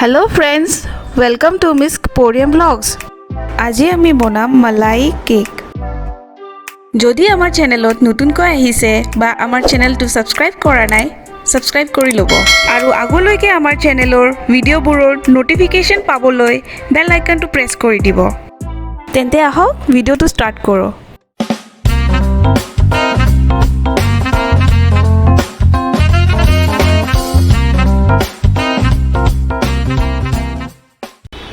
Hello friends, welcome to Miss Porium Vlogs. আজি আমি বনাম মালাই কেক। যদি আমাৰ চেনেলত নতুনকৈ আহিছে বা আমাৰ চেনেলটো ছাবস্ক্ৰাইব কৰা নাই, ছাবস্ক্ৰাইব কৰি ল'ব আৰু আগলৈকে আমাৰ চেনেলৰ ভিডিঅ'বোৰৰ ন'টিফিকেশ্যন পাবলৈ বেল আইকনটো প্ৰেছ কৰি দিব। তেন্তে আহক, ভিডিঅ'টো ষ্টাৰ্ট কৰোঁ।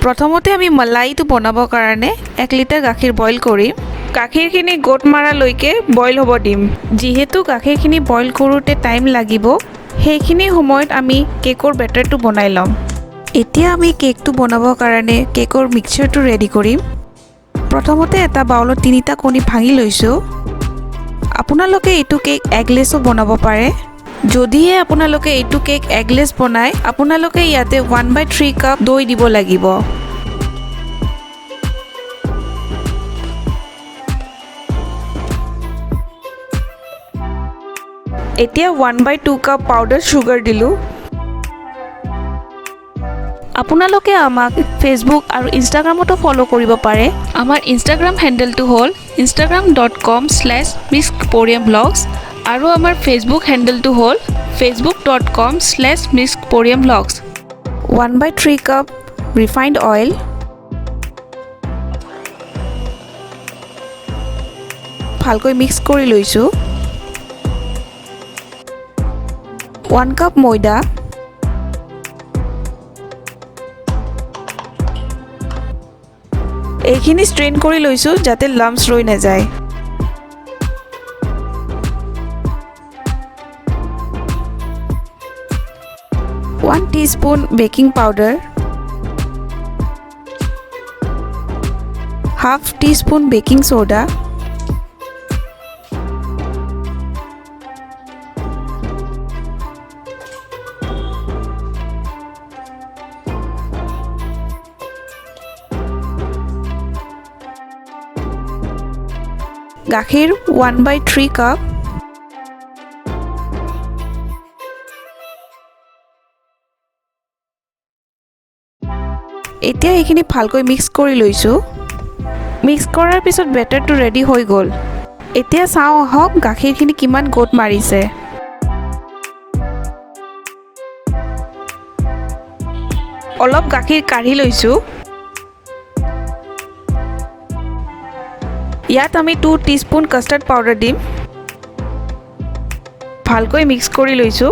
প্ৰথমতে আমি মলাইটো বনাবৰ কাৰণে 1 লিটাৰ গাখীৰ বইল কৰিম। গাখীৰখিনি গোট মাৰালৈকে বইল হ'ব দিম। যিহেতু গাখীৰখিনি বইল কৰোঁতে টাইম লাগিব, সেইখিনি সময়ত আমি কেকৰ বেটাৰটো বনাই ল'ম। এতিয়া আমি কেকটো বনাবৰ কাৰণে কেকৰ মিক্সাৰটো ৰেডি কৰিম। প্ৰথমতে এটা বাউলত তিনিটা কণী ভাঙি লৈছোঁ। আপোনালোকে এইটো কেক এগলেছো বনাব পাৰে। যদিহে আপোনালোকে এইটো কেক এগলেছ বনায়, আপোনালোকে ইয়াতে 1/3 কাপ দৈ দিব লাগিব। এতিয়া 1/2 cup powder sugar দিলোঁ। আপোনালোকে আমাক ফেচবুক আৰু ইনষ্টাগ্ৰামতো ফ'ল' কৰিব পাৰে। আমাৰ ইনষ্টাগ্ৰাম হেণ্ডেলটো হ'ল instagram.com/missporiumvlogs আৰু আমাৰ ফেচবুক হেণ্ডেলটো হ'ল facebook.com/missporiumvlogs। 1/3 cup refined oil, ভালকৈ মিক্স কৰি লৈছোঁ। 1 কাপ ময়দা, এইখিনি ষ্ট্ৰেইন কৰি লৈছোঁ যাতে লাম্পছ ৰৈ নাযায়। 1 teaspoon baking powder, half teaspoon baking soda, গাখীৰ 1/3 কাপ। এতিয়া এইখিনি ভালকৈ মিক্স কৰি লৈছোঁ। মিক্স কৰাৰ পিছত বেটাৰটো ৰেডি হৈ গ'ল। এতিয়া চাওঁ আহক গাখীৰখিনি কিমান গোট মাৰিছে। অলপ গাখীৰ কাঢ়ি লৈছোঁ। ইয়াত আমি 2 টিস্পুন কাষ্টাৰ্ড পাউডাৰ দিম। ভালকৈ মিক্স কৰি লৈছোঁ।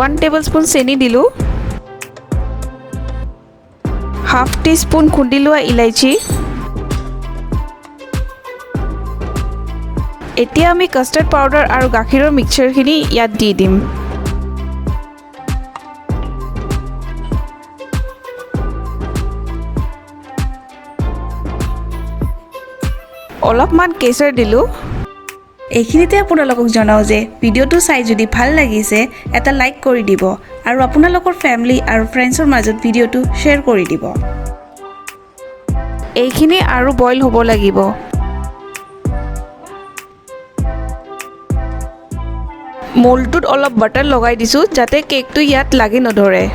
1 টেবল স্পুন চেনি দিলোঁ, হাফ টিস্পুন খুন্দি লোৱা ইলাইচি। এতিয়া আমি কাষ্টাৰ্ড পাউডাৰ আৰু গাখীৰৰ মিক্সাৰখিনি ইয়াত দি দিম। অলপমান কেশৰ দিলোঁ। এইখিনিতে আপোনালোকক জনাওঁ যে ভিডিঅ'টো চাই যদি ভাল লাগিছে, এটা লাইক কৰি দিব আৰু আপোনালোকৰ ফেমিলি আৰু ফ্ৰেণ্ডছৰ মাজত ভিডিঅ'টো শ্বেয়াৰ কৰি দিব। এইখিনি আৰু বইল হ'ব লাগিব। মোল্ডটোত অলপ বাটাৰ লগাই দিছোঁ যাতে কেকটো ইয়াত লাগি নধৰে।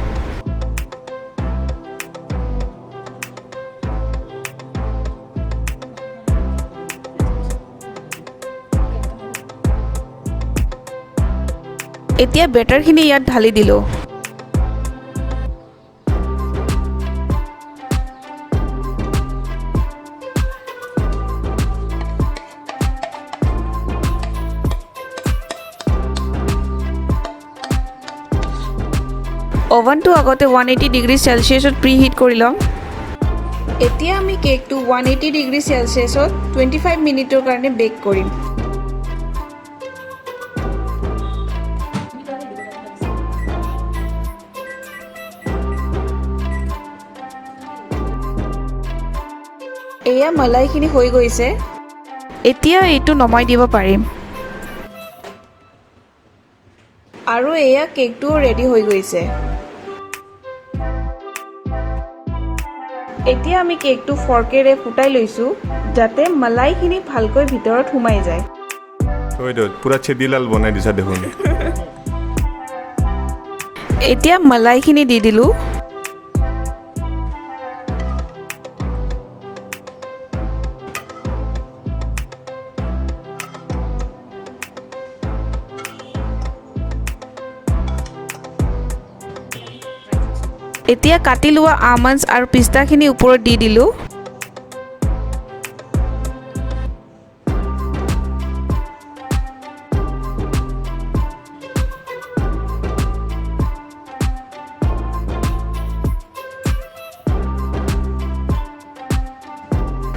এতিয়া বেটাৰখিনি ইয়াত ঢালি দিলোঁ। অ'ভেনটো আগতে 180 ডিগ্ৰী চেলচিয়াছত প্ৰি হিট কৰি ল'ম। এতিয়া আমি কেকটো 180 ডিগ্ৰী চেলচিয়াছত 25 মিনিটৰ কাৰণে বেক কৰিম। এয়া মলাইখিনি হৈ গৈছে। এতিয়া এইটো নমাই দিব পাৰিম আৰু এয়া কেকটোও ৰেডি হৈ গৈছে। এতিয়া আমি কেকটো ফৰ্কেৰে ফুটাই লৈছোঁ, যাতে মালাইখিনি ভালকৈ ভিতৰত সোমাই যায়। হয়তো পুৰা চেদিলাল বনাই দিছা দেখোন। এতিয়া মালাইখিনি দি দিলোঁ। এতিয়া কাটি লোৱা আমণ্ডছ আৰু পিস্তাখিনি ওপৰত দি দিলোঁ।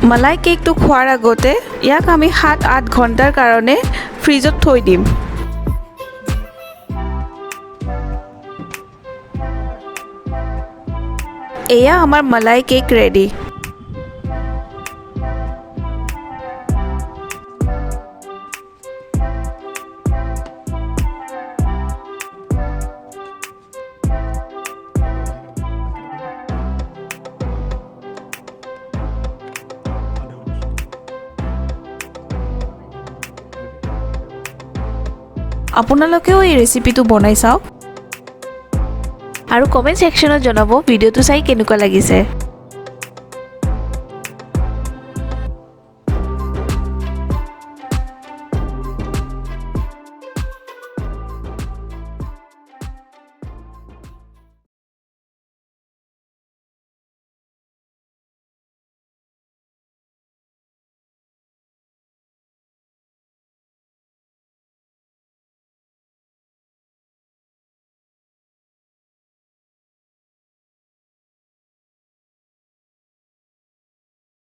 মালাই কেকটো খোৱাৰ আগতে ইয়াক আমি 7-8 ঘণ্টাৰ কাৰণে ফ্ৰিজত থৈ দিম। এয়া আমাৰ মালাই কেক ৰেডি। আপোনালোকেও এই ৰেচিপিটো বনাই চাওক আৰু কমেণ্ট ছেকশ্যনত জনাব ভিডিঅ'টো চাই কেনেকুৱা লাগিছে।